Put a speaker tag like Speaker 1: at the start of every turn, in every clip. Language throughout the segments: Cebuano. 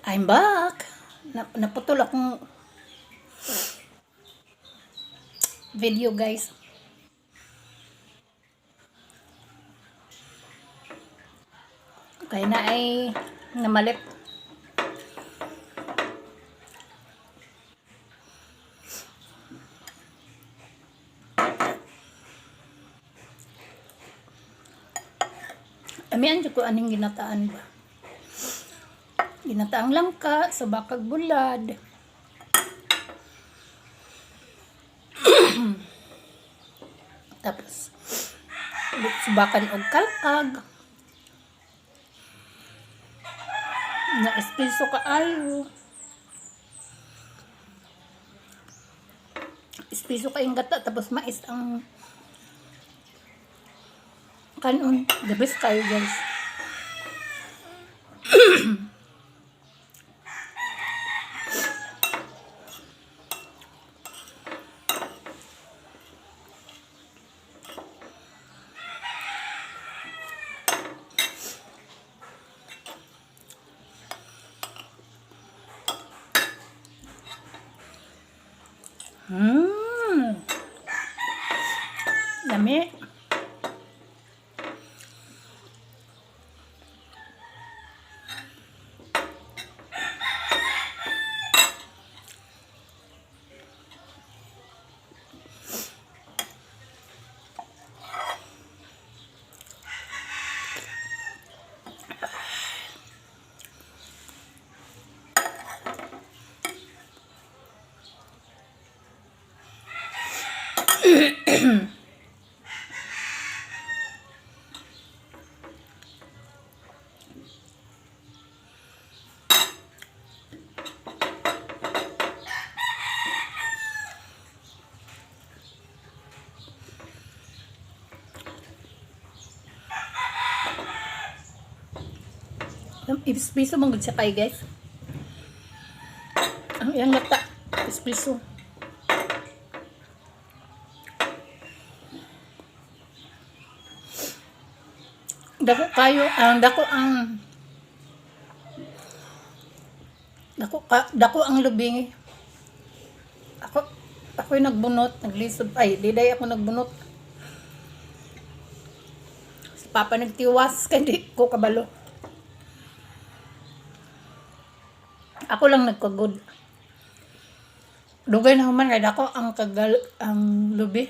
Speaker 1: I'm back. Naputol akong video, guys. Kaya na ay namalit. Amian jud ko aning ginataan ba. Ginataang langka sa bakag bulad. Tapos subakan og kalkag. Na espeso kaayo. Espeso kayong gata, tapos mais ang kanon. The best kayo, guys. Lami. Espeso man gud siya kay, guys. Ang iyang lata, espeso. Dako kayo, ang dako ang dako ka, dako ang lubing. Ako'y nagbunot, naglisob. Ay, di day ako nagbunot. Si Papa nagtiwas kay di ko kabalo. Ako lang nagkagod. Dugay na human kay dako ang kagal ang lubi.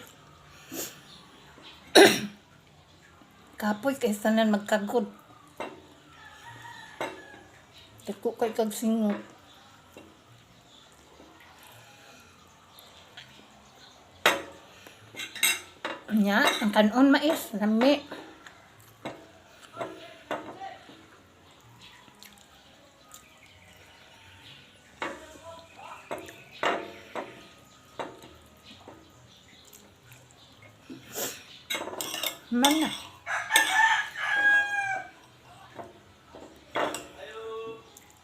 Speaker 1: Kapoy kay sanan magkagod. Dako kay kag singot. Nya, ang kanon mais, lami. Man na.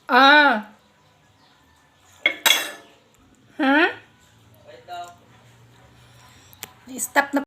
Speaker 1: Ah. Ha?
Speaker 2: Wait daw.
Speaker 1: Stop na.